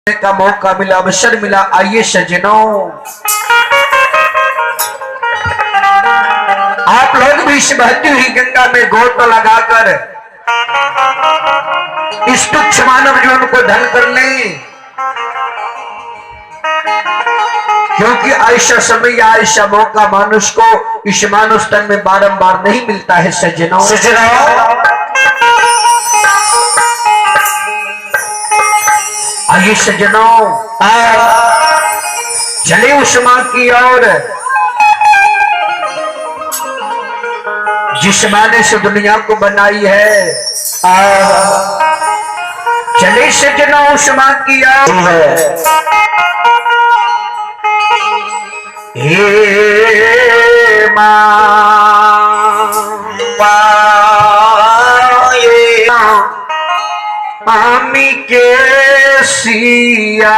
का मौका मिला, अवसर मिला। आइए सज्जनों, आप लोग भी इस बहती हुई गंगा में गोत लगाकर इस तुच्छ मानव जीवन को धन कर लें, क्योंकि ऐसा समय या ऐसा मौका मानुष को इस मानुष तन में बारंबार नहीं मिलता है। सज्जनों, सज्जनों, आइए सज्जनों, चले उस मां की ओर जिस मां ने इस दुनिया को बनाई है। चले सज्जनों उस मां की ओर। हे मां, आमी के सिया,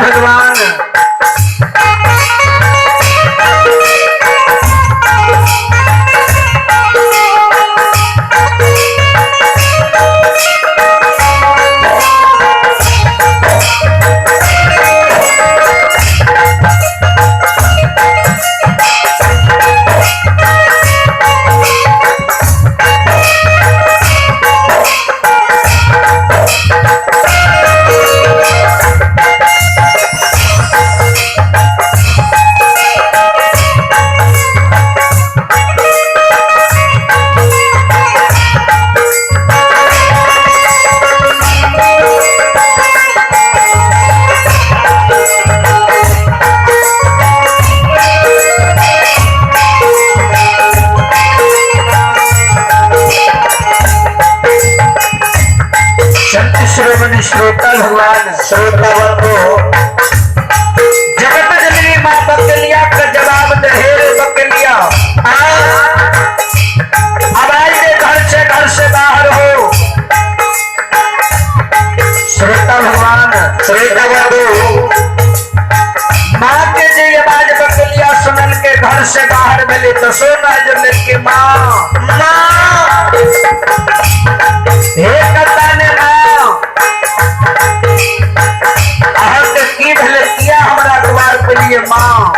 भगवान। श्रोता भगवान श्रोता बंधु जगत जननी माँ बकलिया का जवाब दे रे बकलिया, आवाज दे घर से बाहर हो। श्रोता भगवान श्रोता बंधु माँ के जे आवाज बकलिया सुनल के घर से बाहर भेले तो सोना जल के माँ माँ हे कताने माँ अहाँ के की भेले किया हमरा द्वार पे लिए माँ।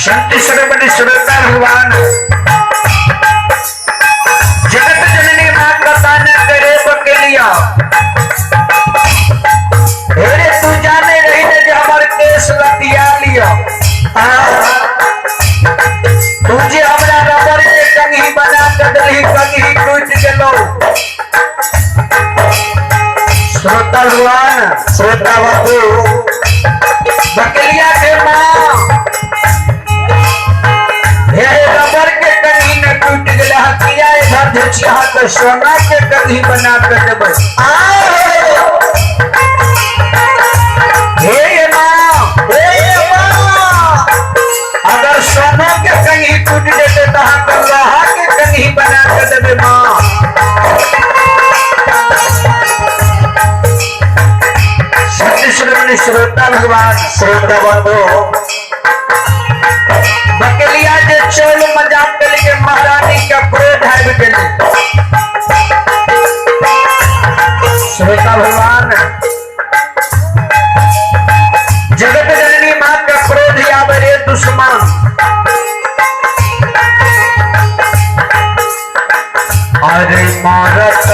संत श्रोमणि श्रोता भगवान जगत जननी माँ कताने करे बकलिया, हेरे तू जाने रही ने जे हमर केस लतिया लिया, तू जे हमरा रबर के कंघी बना के देलही कंघी टूट गेलो। श्रोता भगवान श्रोता बंधु बकलिया के माँ हे रबर के कंघी न टूट गेलै, हकिया इधर झुचिया के सोना के कंघी बना के देबै। हे माँ हे माँ अगर सोना के कंघी टूट जेतै तऽ अहाँ लोहा के कंघी बना के देबै माँ। सत्य श्रवण श्रोता भगवान श्रोता बंधु बकलिया जे चोल मजाक के लिए महारानी के क्रोध आबि गेलै। श्रोता भगवान जगत जननी माँ के क्रोध आबे रे दुश्मन, अरे मारत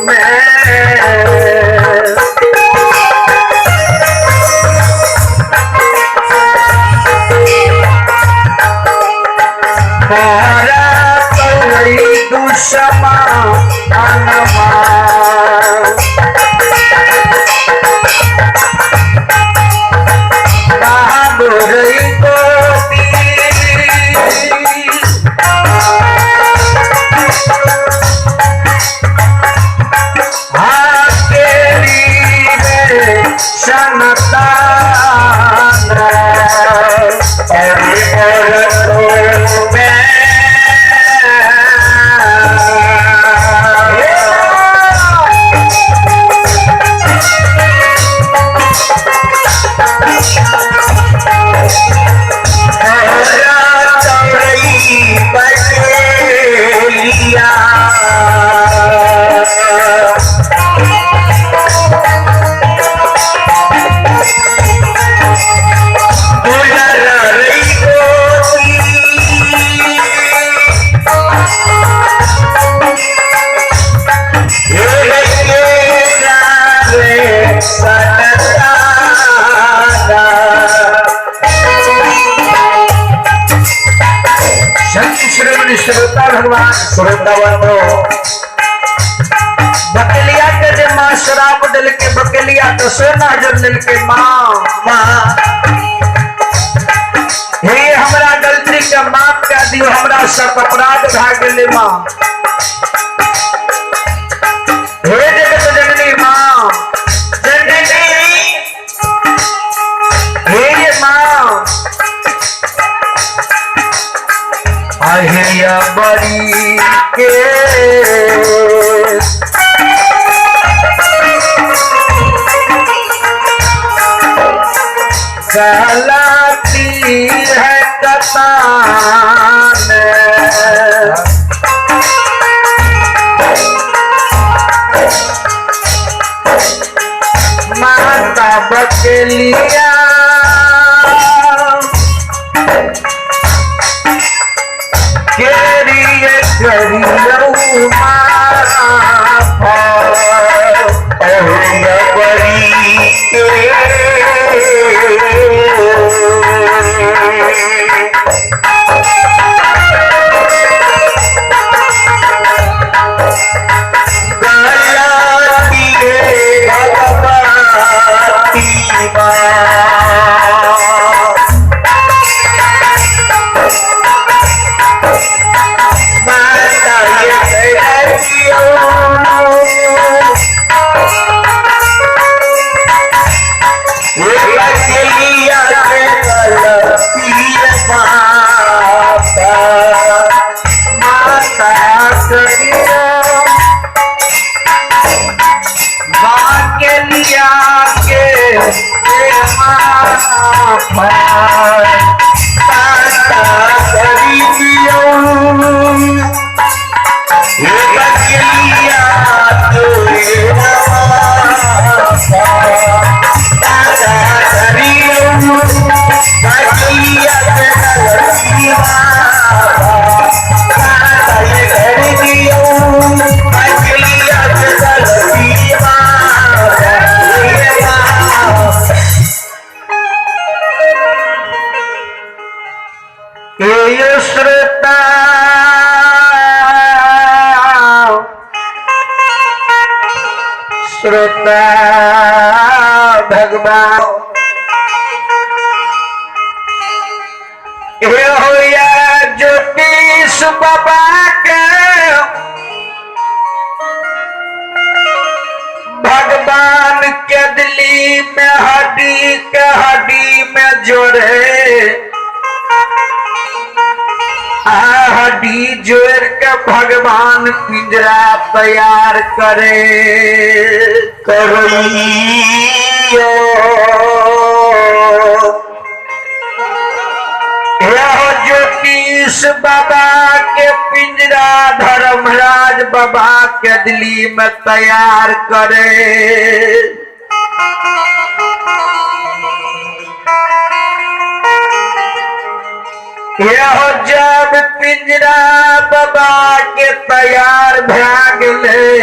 में श्रोता भगवान श्रोता बंधु बकलिया के जे माँ शराब दिल के बकलिया तो सोना जल दिल के माँ माँ हे हमरा गलती के माफ कर दियो, हमरा सब अपराध भा गेले माँ। हे जगत जननी माँ जननी हे माँ अहिया बड़ी के कहलाती है कतान, माता बकलिया केरिए करियो करी दियौ हे बकलिया तोरे दादा करियौ बकलिया के गलती दादा ये कर दियौ बकलिया के गलती हे श्रोता श्रोता भगवान हे होया ज्योतिष बाबा के भगवान के दिली में हड्डी के हड्डी में जोड़े आ हड्डी जोड़ के भगवान पिंजरा तैयार करे करैयो यह ज्योतिष बाबा के पिंजरा धर्मराज बाबा के दिल्ली में तैयार करे। यह जब पिंजरा बाबा के तैयार भै गेलै,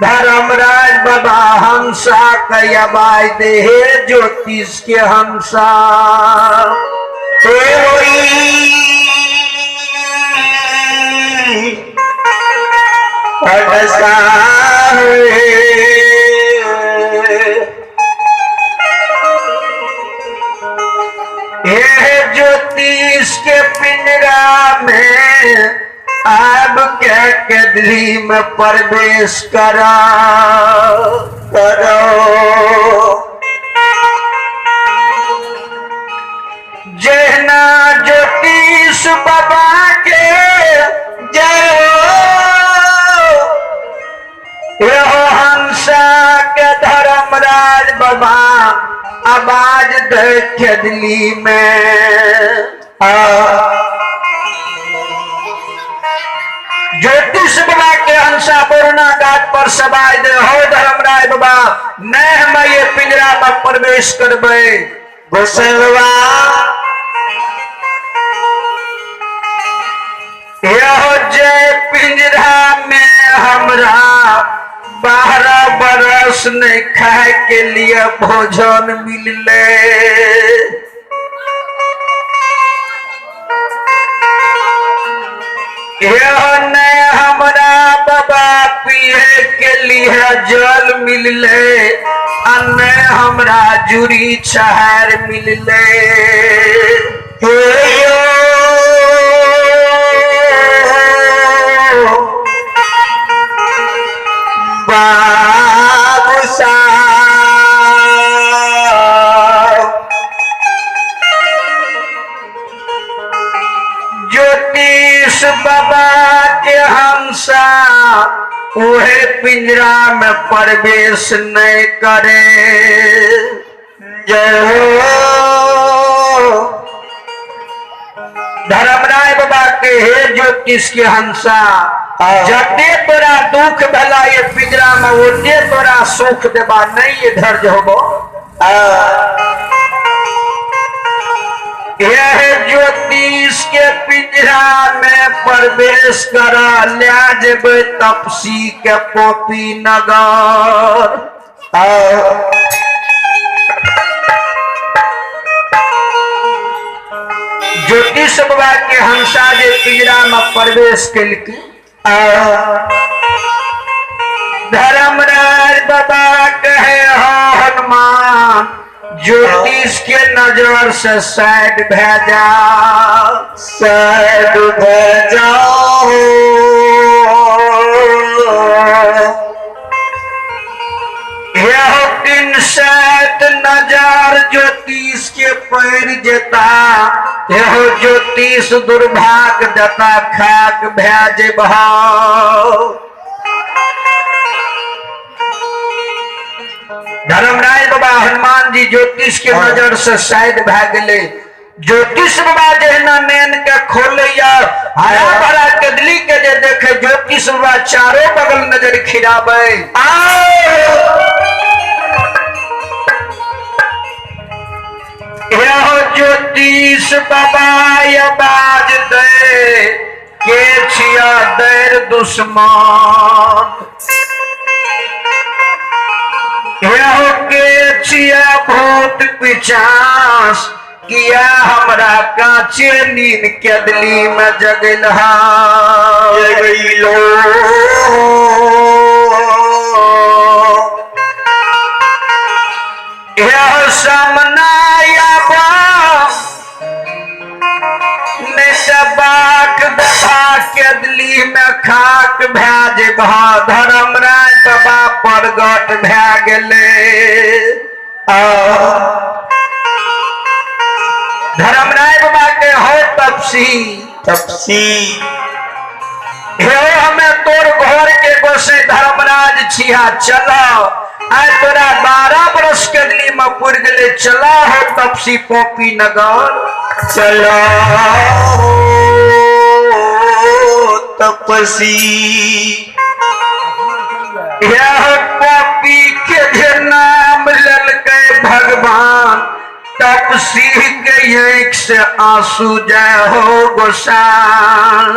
धर्मराज बाबा हंसा के आवाज दे, हे ज्योतिष के हंसा हे होई हे ज्योतिष के पिंजरा में आब के केदली में प्रवेश करा करो। जहना ज्योतिष बाबा के जय हो यहो हंसा के धर्मराज बाबा आवाज दे खेदली में। ज्योतिष बाबा के हंसा वरुणा घाट पर सवाई दे, हो धर्मराज बाबा नहीं हम ये पिंजरा में प्रवेश करबे। गोसलवा यह जय पिंजरा में हमरा 12 बरस नहीं खाए के लिए भोजन मिलले। यह नहीं हमरा बाबा पिए के लिए जल मिलले, अन्य हमरा जुड़ी छहार मिलले। हे यो बाबू साहब ज्योतिष बाबा के हंसा उहे पिंजरा में प्रवेश नहीं करे। जय हो धर्मराय बाबा के हे ज्योतिष के हंसा, जते तोरा दुख भला ये पिंजरा में ओते तोरा सुख देबा, नहीं ये धैर्य होबो। यह ज्योतिष के पिंजरा में प्रवेश करा ले जेबे तपसी के पोपी नगर। ज्योतिष बाबा के हंसा जे पिंजरा में प्रवेश केलकै, धर्मराज बाबा कहे हो हनुमान ज्योतिष के नजर से साइड भै जा, साइड भै जाओ। यह दिन सात नजर ज्योतिष के पैर जेता, यह ज्योतिष दुर्भाग देता खाक भै जेबह। धर्मराज बाबा हनुमान हनुमान जी ज्योतिष के नजर से शायद भए गेलै। ज्योतिष बाबा जहिना नैन के खोलैया, हरा भरा कदली के जे देखे, ज्योतिष बाबा चारो बगल नजर खिराबै। हो ज्योतिष बाबा आवाज दे, के छिया दैर दुश्मन, हो के छिया भूत पिचास, किया हमरा काचे नींद केदली में जगल। जगैलो यह सामना बाक दबा केदली में खाक भए जेबह। धर्मराज बाबा प्रगट भए गेलै। धर्मराय बाबा के हो तपसी, तपसी हे हमें तोर घर के गोसे धर्मराज छिया, चला आय तोरा 12 बरस के दिली में पुर गेले, चला हो तपसी पोपी नगर। चला तपसी। यह पोपी के जे नाम ललकै भगवान, तपसी के आँख से आंसू जाय हो गोसाल।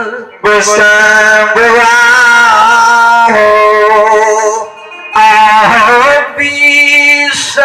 गोसाबा हो आहो बिसारा।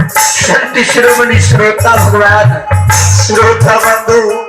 संत शिरोमणि श्रोता भगवान श्रोता बंधु।